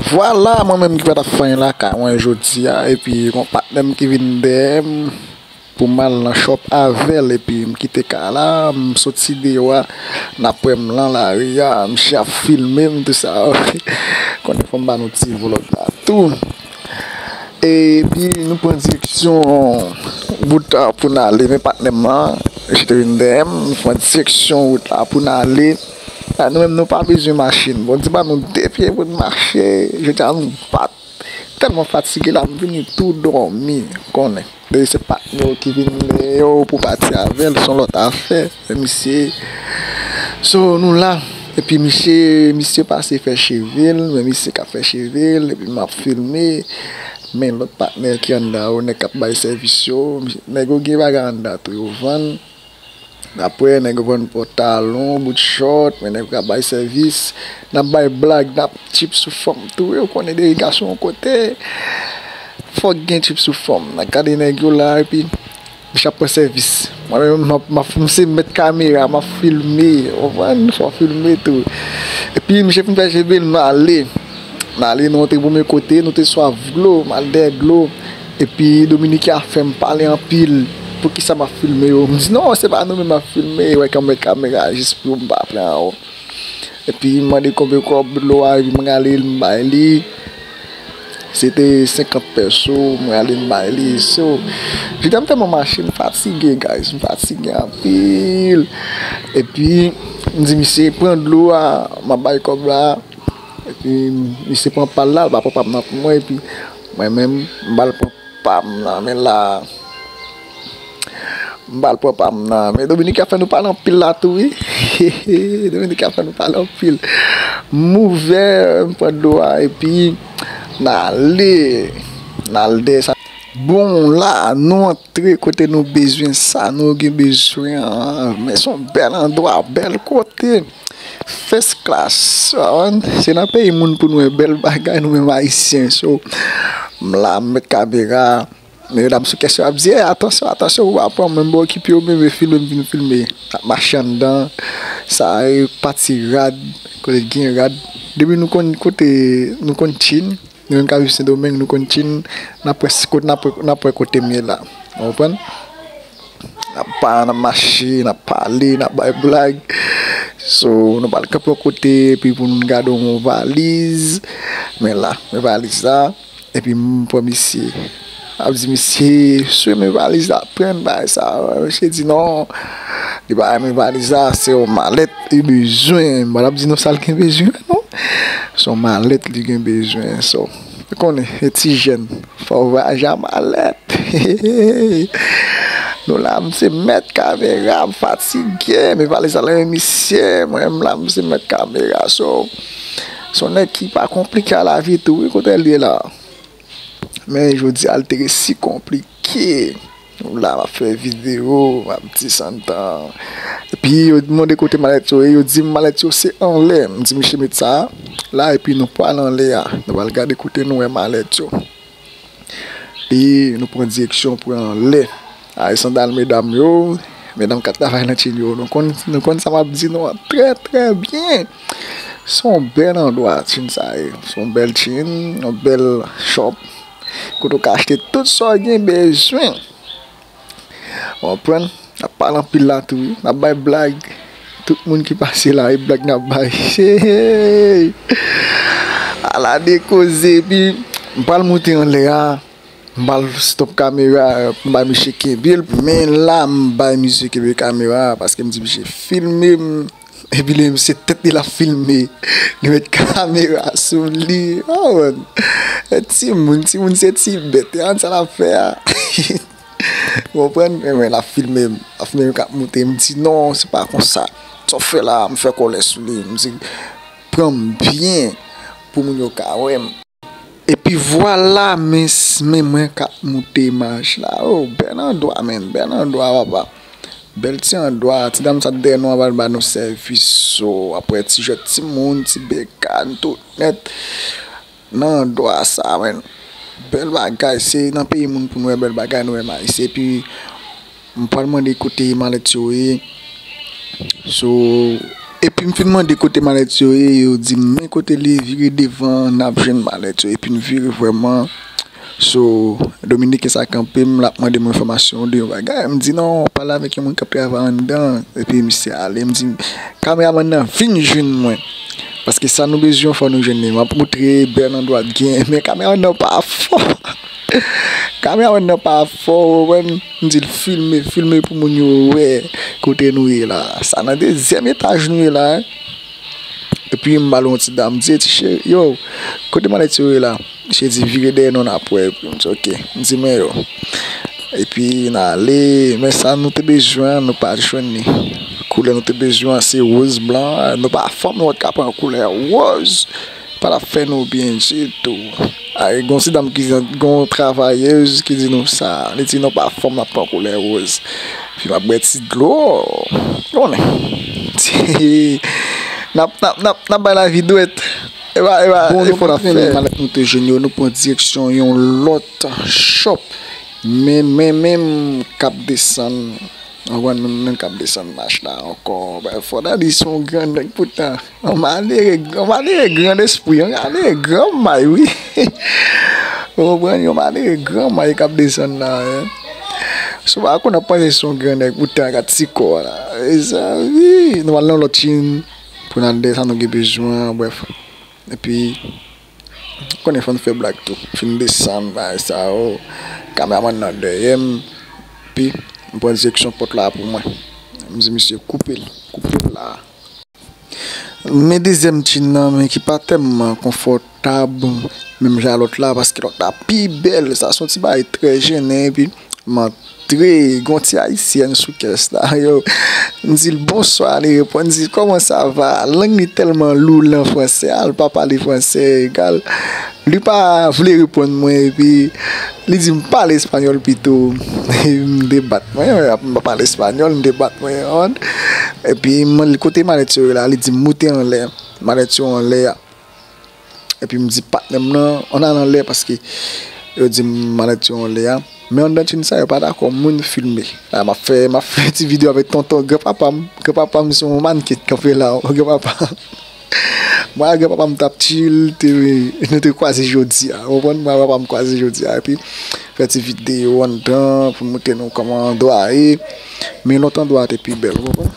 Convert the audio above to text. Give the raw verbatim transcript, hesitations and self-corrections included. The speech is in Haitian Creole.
Vwala, mwen menm ki pa t ap fè anyen lakay mwen jodi a, epi gon patnè m ki vin dèyè m pou m al nan shop avè l, epi m kite kay la, m soti deyò a, n ap wè m lan lari a, misye ap filme m, tou sa. Konnen fò m ba nou ti vlòg la tou. Epi nou pran direksyon wout la pou n ale, men patnè m lan, misye te vin dèyè m, nou pran direksyon wout la pou n ale. La, nou menm, nou pa bezwen machin. Bondye ba nou de pye pou n mache. Jodi a, nou pa tèlman fatige la, m vini tou dòmi, konnen. Depi se patnè w ki vin dèyè w pou pati avè l, se yon lòt afè. Men misye, so, nou la. Epi misye, misye pase fè cheve l, men misye k ap fè cheve l, epi m ap filme. Men lòt patnè ki anndan yo, nèg k ap bay sèvis yo, nèg yo gen bagay anndan tou yo vann. Apre, nèg yo vann pantalon, bout short, men nèg yo ka bay sèvis. N ap bay blag, n ap tchip sou fanm tou. Yo konnen depi gason yon kote, fòk gen tchip sou fanm. N ap gade nèg yo la, epi misye ap pran sèvis. Mwen menm, m ap, m ap, m se mèt kamera, m ap filme, w konprann? Fò w filme tou. Epi, misye fin fè cheve l, m ale. M ale, nou antre premye kote, nou te swaf dlo, m al dèyè dlo. Epi, Dominique a fè m pale anpil. Poukisa m ap filme yo? M di, "Non, se pa nou menm m ap filme." Wè, kanmenm kamera, jis pou m pa pran anwo. Epi, m mande konbyen kòb dlo a, epi m rale l, m bay li. Se te senkant pèso, m rale m bay li. So, jodi a m tèlman mache, m fatige, guys. M fatige anpil. Epi, m di, "Misye, pran dlo a, m ap bay kòb la." Epi, misye pran pa l la, l pa pran pa m nan pou mwen. Epi, mwen menm, m ba l pran pa m nan men la. M ba l pran pa m nan. Men Dominique ap fè nou pale anpil la tou, wi. Dominique ap fè nou pale anpil. M ouvè, m pran dlo a, epi n ale. N al dèyè sa. Bon, la, nou antre kote nou bezwen sa, nou gen bezwen an. Men se yon bèl andwa, bèl kote. First class. Se nan peyi moun pou nou wè bèl bagay, nou menm Ayisyen. So, m la, m met kamera. Men medam sou kèsyon ap di, "Ey, atansyon, atansyon, ou pa pran mwen, m okipe yo, men, men filme, m vin filme." N ap mache anndan, sa e pati rad, kote gen rad. Depi nou konn kote, nou konn Chin, nou menm k ap viv Sendomeng, nou konn Chin, n ap wè s-, kote, n ap wè, n ap wè kote m ye la. Ou konprann? N ap pa, n ap mache, n ap pale, n ap bay blag. So, nou pral kanpe yon kote, epi pou nou gade yon valiz. Men la, men valiz la. Epi m pran misye. Ap di misye, "Sou men valiz la, pran bagay sa." Misye di, "Non." Li pa renmen valiz la, se yon malèt li bezwen. M pa t ap di nou sa l gen bezwen, non. Se yon malèt li gen bezwen. So, ou konnen, e ti jèn. Fò w vwayaje a malèt. Nou la, m se mèt kamera, m fatige. Men valiz la nan men misye. Mwen menm la, m se mèt kamera. So, se yon nèg ki pa konplike a lavi tou, wi, kote l ye la. Men jodi a, l te resi konplike. La, m ap fè videyo, m ap di santan. Epi, yo mande kote malèt yo ye, yo di m malèt yo se anlè. M di, "Misye met sa la, epi nou pral anlè a. Nou pral gade kote nou wè malèt yo." Epi, nou pran direksyon pou anlè. A, e sandal medam yo, medam k ap travay nan Chin yo. Nou konn, nou konn sa m ap di nou an trè, trè byen. Se yon bèl andwa, Chin sa ye. Se yon bèl Chin, yon bèl shop. Kote w ka achte tout sa w gen bezwen. Ou konprann? N ap pale anpil la tou, wi. N ap bay blag. Tout moun ki pase la, e blag n ap bay. Hey! Ala de koze, epi m pral monte anlè a. M pral stop kamera, m bay misye kenbe l. Men la, m bay misye kenbe kamera, paske m di misye filme m. Epi li menm se tèt li l ap filme. Li met kamera sou li. Oh, man. E timoun, timoun se ti bèt. Gad sa l ap fè a. Ou konprann? Men, men l ap filme m. L ap filme m k ap monte. M di, "Non, se pa konsa. Sa w fè la a?" M fè kòlè sou li. M di, "Pran m byen pou moun yo ka wè m." Epi vwala, men, men mwen k ap moute imaj la. Oh, bèl andwa, men, bèl andwa, papa. Bèl ti andwa. Ti dam sa t dèyè nou an pral ba nou sèvis. So, apre ti jwèt timoun, ti bekàn, tout nèt. Nan andwa sa, men. Bèl bagay, se nan peyi moun pou nou wè bèl bagay, nou menm Ayisyen. Epi, m pral mande kote malèt yo ye. So, Epi m fin mande kote malèt yo ye, yo di m, "Men kote li, vire devan, n ap jwenn malèt yo." Epi n vire vrèman. So, Dominiken sa kanpe m, l ap mande m enfòmasyon de yon bagay. M di, "Non, pale avèk yon moun k ap travay anndan." Epi misye ale, m di, "Kameramann nan vin jwenn mwen. Paske sa nou bezwen, fò nou jwenn li." M ap moutre bè nan dwat gen, men kameramann nan pa fò. Kameramann nan pa fò, ou konprann? M di l, "Filme, filme pou moun yo wè kote nou ye la." Sa nan dezyèm etaj nou ye la, en. Epi m ba l yon ti dam, m di, "Ti cheri, yo, kote malèt yo ye la?" Misye di, "Vire dèyè nou, n ap wè." Epi m di, "Oke." M di, "Men yo." Epi n ale, men sa nou te bezwen an, nou pa jwenn li. Koulè nou te bezwen an, se woz blan, nou pa fanm, nou pa t ka pran koulè woz. Pa t ap fè nou byen ditou. Ay, gon ti dam ki, gon travayèz ki di nou sa. Li di nou pa fanm n ap pran koulè woz. Epi m ap bwè ti dlo. Konnen. N ap, n ap, n ap, n ap bay lavi dwèt. E pa, e pa, bon, e nou fò n ap fè. Malèt nou te jwenn yo, nou pran direksyon yon lòt shop. Men, men, men, k ap desann. Ou konprann, menm, menm k ap desann mach la ankò. Fò ta di se yon gran nèg poutan. Yon malere, yon malere gran lespri, yon malere gran may, wi. Ou konprann, yon malere gran may k ap desann la, en. Si w pa konn, w ap panse se yon gran nèg poutan, gad ti kò la. Mezanmi, nou al nan lòt chin pou n al dèyè sa nou gen bezwen an, brèf. Epi, konnen fò n fè blag tou. Fin desann, bagay sa yo. Kameramann nan dèyè m. Epi, m pran direksyon pòt la pou mwen. M di misye, "Koupe l, koupe l la." Men dezyèm chin nan, men ki pa tèlman konfòtab, menm jan lòt la, paske lòt la pi bèl. Sa se yon ti bagay trè jennen, epi m antre, gon ti ayisyèn sou kès la, yo. M di l, "Bonswa," li reponn, m di l, "Comment ça va?" Lang li tèlman lou lan fransè a, l pa pale fransè egal. Li pa vle reponn mwen, epi li di m pale espanyòl pito. M debat mwen, m pa pale espanyòl, m debat mwen, yon. Epi m mande l, "Kote malèt yo ye la?" Li di m, "Moute anlè, malèt yo anlè a." Epi m di patnè m nan, "Ann al anlè," paske yo di m malèt yo anlè a. Men anndan chin sa, yo pa dakò moun filme. La, m ap fè, m ap fè ti videyo avèk tonton granpapa m. Granpapa m se yon mannequin k kanpe la, granpapa. Mwen ak granpapa m t ap chill, te, nou te kwaze jodi a. Ou konprann? Mwen ak papa m kwaze jodi a. Epi, fè ti videyo anndan pou montre nou kòman andwa ye. Men lòt andwa a te pi bèl, ou konprann?